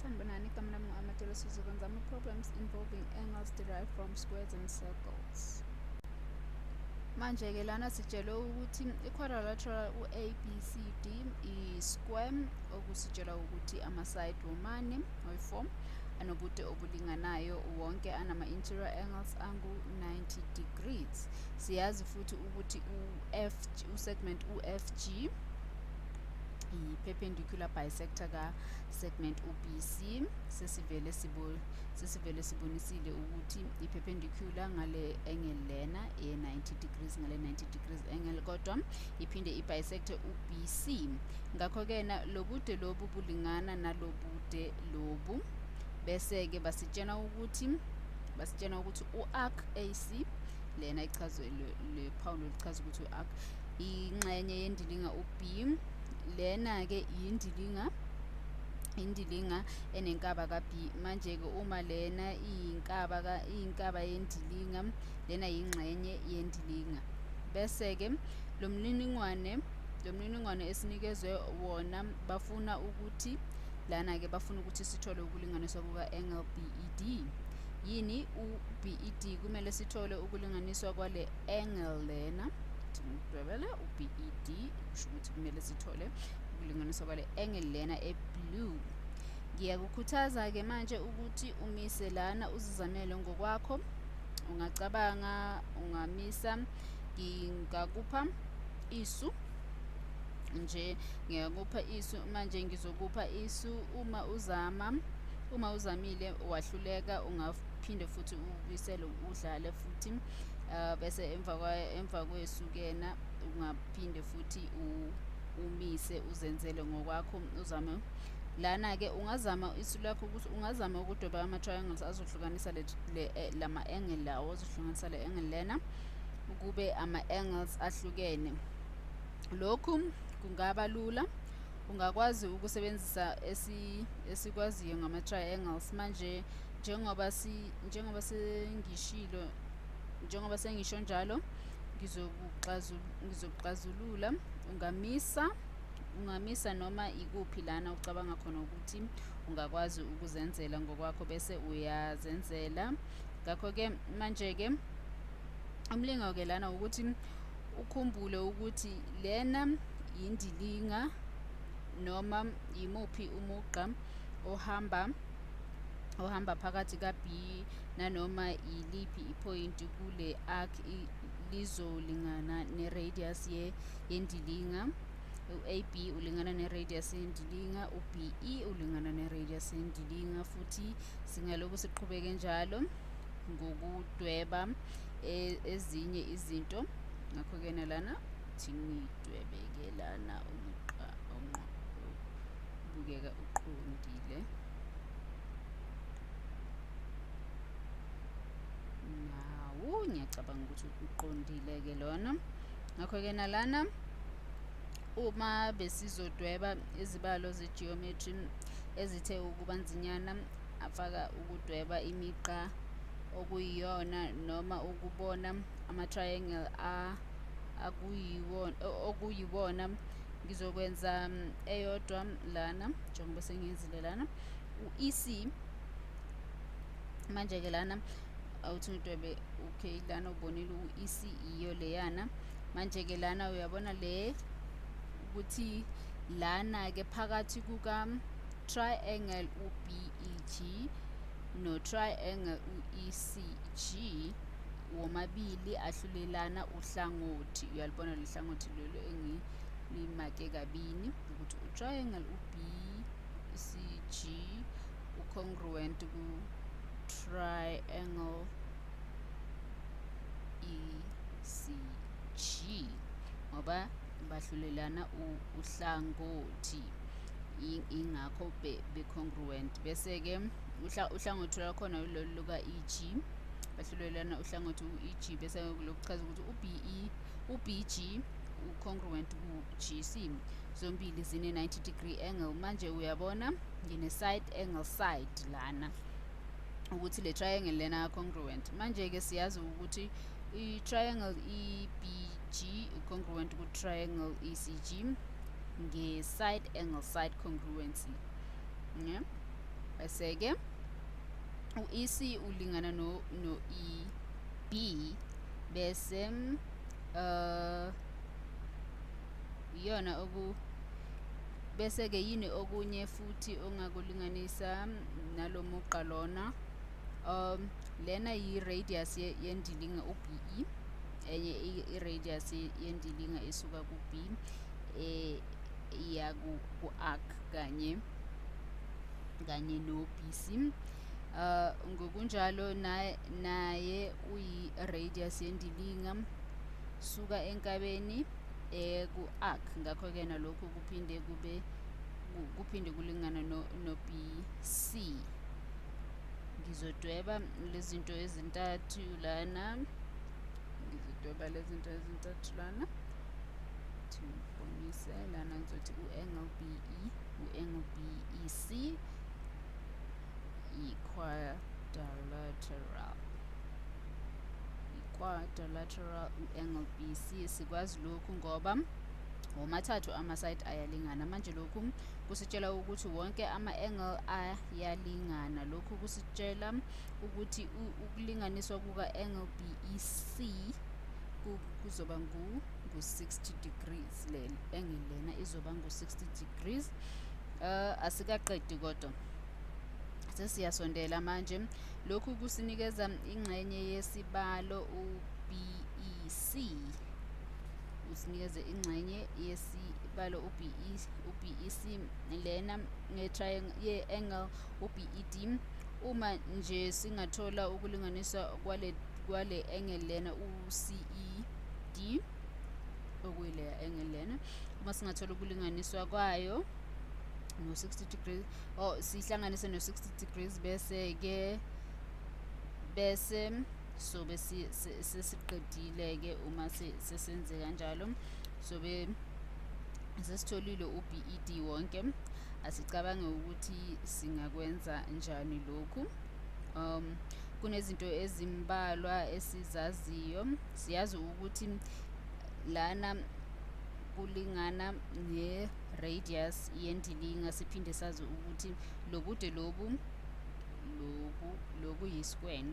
Sanibonani, igama lami ngu-Amatelo. Sizokwenza ama-problems involving angles derived from squares and circles. Manje-ke lana sitshelwe ukuthi i-quadrilateral u-ABCD i-square, okusitshela ukuthi ama-side womane oyi-4 anobude obulinganayo, wonke anama-interior angles angu-90 degrees. Siyazi futhi ukuthi u-F, u-segment u-FG i-perpendicular bisector ka-segment u-BC. Sesivele sibonisile ukuthi i-perpendicular ngale angle lena ye-90 degrees, ngale 90 degrees angle, kodwa iphinde i-bisecte u-BC. Ngakho-ke na lobude lobu bulingana nalobude lobu. Bese-ke basitshena ukuthi u-arc AC lena ichazwe le phawulo lichaza ukuthi u-arc ingxenye yendilinga u-B. Lena-ke yindilinga, indilinga enenkaba ka-B. Manje-ke uma lena iyinkaba yendilinga, lena yingxenye yendilinga. Bese-ke lo mniningwane esinikezwe wona, bafuna ukuthi lana-ke bafuna ukuthi sithole ukulinganiswa kuka-angle BED. Yini u-BED? Kumele sithole ukulinganiswa kwale angle lena. Ngidwebele u-BED, kusho ukuthi kumele sithole ukulinganiswa kwale angle lena e-blue. Ngiyakukhuthaza-ke manje ukuthi umise lana, uzizamele ngokwakho. Ungacabanga, ungamisa. Ngingakupha isu nje, ngiyakupha isu manje, ngizokupha isu. Uma uzamile wahluleka, ungaphinde futhi ubuyisele, udlale futhi, bese emva kwesu kena ungaphinde futhi umise, uzenzele ngokwakho, uzame. Lana-ke ungazama isu lakho ukuthi ungazama ukudweba ama-triangles azohlukanisa lama-angle lawo, azohlukanisa le angle lena kube ama-angles ahlukene. Lokhu kungaba lula, ungakwazi ukusebenzisa esikwaziyo ngama-triangles. Manje njengoba sengishilo, njengoba sengisho njalo, ngizokuxazulula. Ungamisa noma ikuphi lana ucabanga khona ukuthi ungakwazi ukuzenzela ngokwakho, bese uyazenzela. Ngakho-ke manje-ke umlingo-ke lana ukuthi ukhumbule ukuthi lena yindilinga, noma yimuphi umugqa ohamba phakathi ka-B nanoma yiliphi iphoyinti kule arc lizolingana ne-radius yendilinga. U-AB ulingana ne-radius yendilinga, u-BE ulingana ne-radius yendilinga, futhi singalokhu siqhubeke njalo ngokudweba ezinye izinto. Ngakho-ke nalana thi ngidwebeke lana umugqa ubukeka uqondile. Nawu, ngiyacabanga ukuthi uqondile-ke lona. Ngakho-ke nalana uma besizodweba izibalo ze-geometry ezithe ukuba nzinyana, afaka ukudweba imigqa okuyiyona noma ukubona ama-triangle okuyiwona, ngizokwenza eyodwa lana njengoba sengiyenzile lana u-EC. Manje-ke lana awuthi ngidwebe. Okay, lana ubonile u-EC, iyo leyana. Manje-ke lana uyabona le ukuthi lana-ke phakathi kuka triangle u-BEG no triangle u-ECG, womabili ahlulelana uhlangothi. Uyalibona lolu hlangothi lolu engilimake kabini, ukuthi u-triangle u-BCG u-congruent ku-triangle ECG ngoba bahlulelana uhlangothi, ingakho be-congruent. Bese-ke uhlangothi lwakhona lolu luka-EG, bahlulelana uhlangothi u-EG. Bese lokhu kuchaza ukuthi u-BE, u-BG u-congruent ku-GC, zombili zine-90 degree angle. Manje uyabona ngine-side angle side lana ukuthi le triangle lena congruent. Manje-ke siyazi ukuthi i-triangle EBG congruent ku-triangle ECG nge-side angle side congruency, yeah? Bese-ke u-EC ulingana no-EB, bese iyona oku bese-ke yini okunye futhi ongakulinganisa nalo mugqa lona. Lena yi-radius yendilinga u-BE, enye i-radius yendilinga esuka ku-B iya ku-arc kanye no-BC. Ngokunjalo naye uyi-radius yendilinga suka enkabeni ku-arc, ngakho-ke nalokhu kuphinde kube kuphinde kulingana no-BC. Ngizodweba lezinto ezintathu lana, ngibonise lana. Ngizothi u-angle BE, u-angle BEC i-quadrilateral, u-angle BC. Sikwazi lokhu ngoba womathathu ama-side ayalingana. Manje lokhu kusitshela ukuthi wonke ama-angle ayalingana. Lokhu kusitshela ukuthi ukulinganiswa kuka-angle BEC kuzoba ngu-60 degrees. Le angle lena izoba ngu-60 degrees. Asikaqedi kodwa sesiyasondela manje. Lokhu kusinikeza ingxenye yesibalo u-BEC, usinikeze ingxenye yesibalo u-BEC lena ye-angle u-BED. Uma nje singathola ukulinganiswa kwale angle lena u-CED, okuyileya angle lena, uma singathola ukulinganiswa kwayo no-60 degrees, sihlanganise no-60 degrees, bese-ke bese sobe sesiqedile-ke. Uma sesenze kanjalo, sobe sesitholile u-BED wonke. Asicabange ukuthi singakwenza njani lokhu. Kunezinto ezimbalwa esizaziyo. Siyazi ukuthi lana kulingana ne-radius yendilinga, siphinde sazi ukuthi lobude lobu lobu yi-square,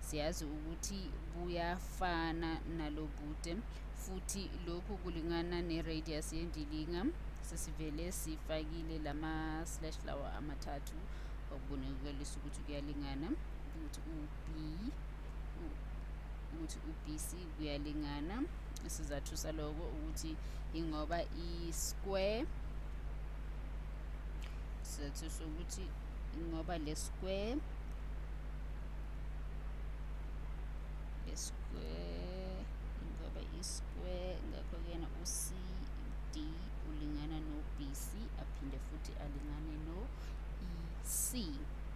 siyazi ukuthi buyafana nalobude, futhi lokhu kulingana ne-radius yendilinga. Sesivele sifakile lama-slash lawa amathathu okubonakalisa ukuthi kuyalingana, ukuthi ukuthi u-BC kuyalingana. Isizathu saloko ukuthi ingoba i-square, isizathu sokuthi ingoba le square ingoba i-square, ngakho-ke u-CD ulingana no-BC, aphinde futhi alingane no-EC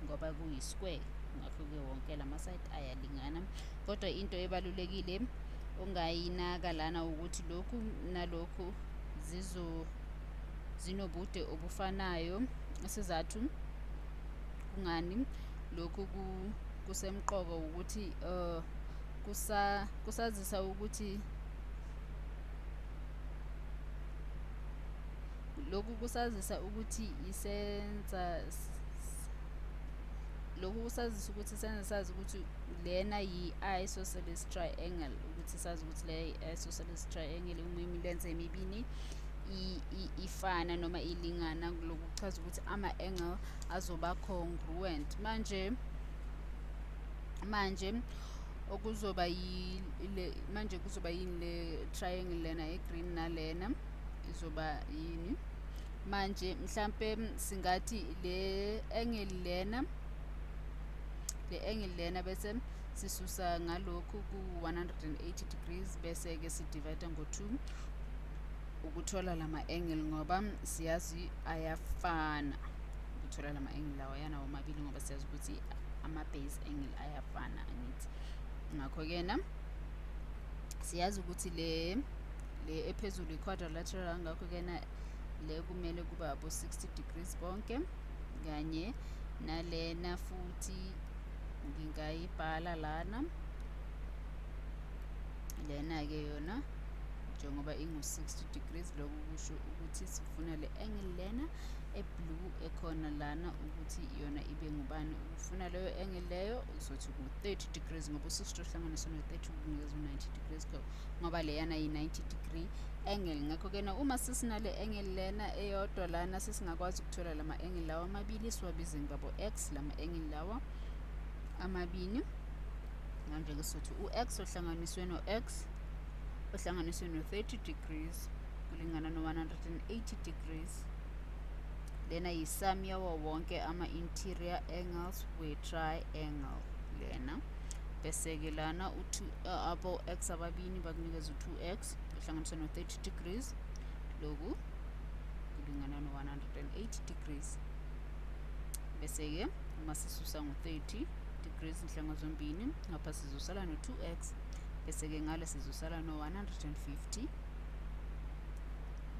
ngoba kuyi-square, ngakho-ke wonke lama-side ayalingana. Kodwa into ebalulekile ongayinaka lana ukuthi lokhu nalokhu zinobude obufanayo. Isizathu kungani lokhu kusemqoka ukuthi kusazisa ukuthi lokhu kusazisa ukuthi isenza lokhu kusazisa ukuthi senza sazi ukuthi lena yi-isosceles triangle, ukuthi sazi ukuthi le yi-isosceles triangle uma imilenze emibini ifana noma ilingana. Lokhu kuchaza ukuthi ama-angle azoba congruent. Manje okuzoba manje kuzoba yini le triangle lena e-green nalena izoba yini? Manje mhlampe singathi le angle lena, bese sisusa ngalokhu ku-180 degrees, bese ke si-divide ngo-2 ukuthola lama angle, ngoba siyazi ayafana. Ukuthola lama angle lawa yana womabili ngoba siyazi ukuthi ama base angle ayafana, angithi? Ngakho-ke na siyazi ukuthi le ephezulu i-quadrilateral, ngakho-ke na le kumele kuba abo 60 degrees bonke, kanye nalena futhi ngingayibhala lana. Lena-ke yona njengoba ingu-60 degrees, lokhu kusho ukuthi sifuna le angle lena e-blue ekhona lana ukuthi yona ibe ngubani. Ufuna leyo angle leyo, uzothi ku-30 degrees, ngoba u-60 ohlanganiswe no-30 ukunikeza u-90 degrees, ngoba leyana yi-90 degree angle. Ngakho-ke na uma sesinale angle lena eyodwa lana, sesingakwazi ukuthola lama angle lawa amabili, siwabize ngabo x lama angle lawa amabili. Manje-ke sothi u-x ohlanganiswe no-x ohlanganiswe no-30 degrees kulingana no-180 degrees. Lena yi-sum yawo wonke ama-interior angles we-triangle lena. Bese-ke lana abo-x ababini bakunikeza u-2x ohlanganiswe no-30 degrees, loku kulingana no-180 degrees. Bese-ke uma sisusa ngo-30 degrees inhlanga zombini, ngapha sizosala no-2x, bese-ke ngale sizosala no-150.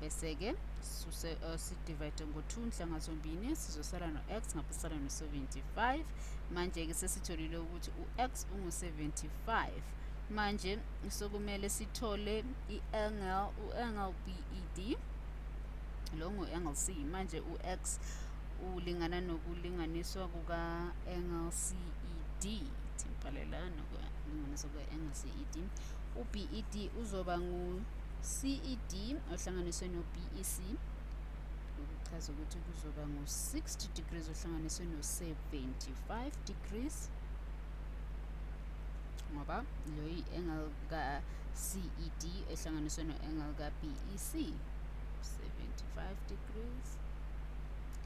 Bese-ke sisuse si-divide ngo-2 inhlanga zombini, sizosala no-x, ngapha sisala no-75. Manje-ke sesitholile ukuthi u-x ungu-75. Manje sokumele sithole i-angle, u-angle BED lo ngu-angle C. Manje u-x ulingana nokulinganiswa kuka-angle CED. Thimbhale la nokulinganiswa kuka-angle CED. U-BED uzoba ngu-CED ohlanganiswe no-BEC, okuchaza ukuthi kuzoba ngu-60 degrees ohlanganiswe no-75 degrees, ngoba lo yi-angle ka-CED ehlanganiswe no-angle ka-BEC. 75 degrees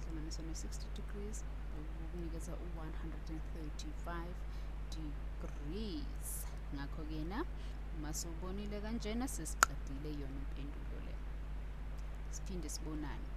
hlanganiswe no-60 degrees ukukunikeza u-135 degrees. Ngakho-ke na uma sewubonile kanjena, sesiqedile yona impendulo le. Siphinde sibonane.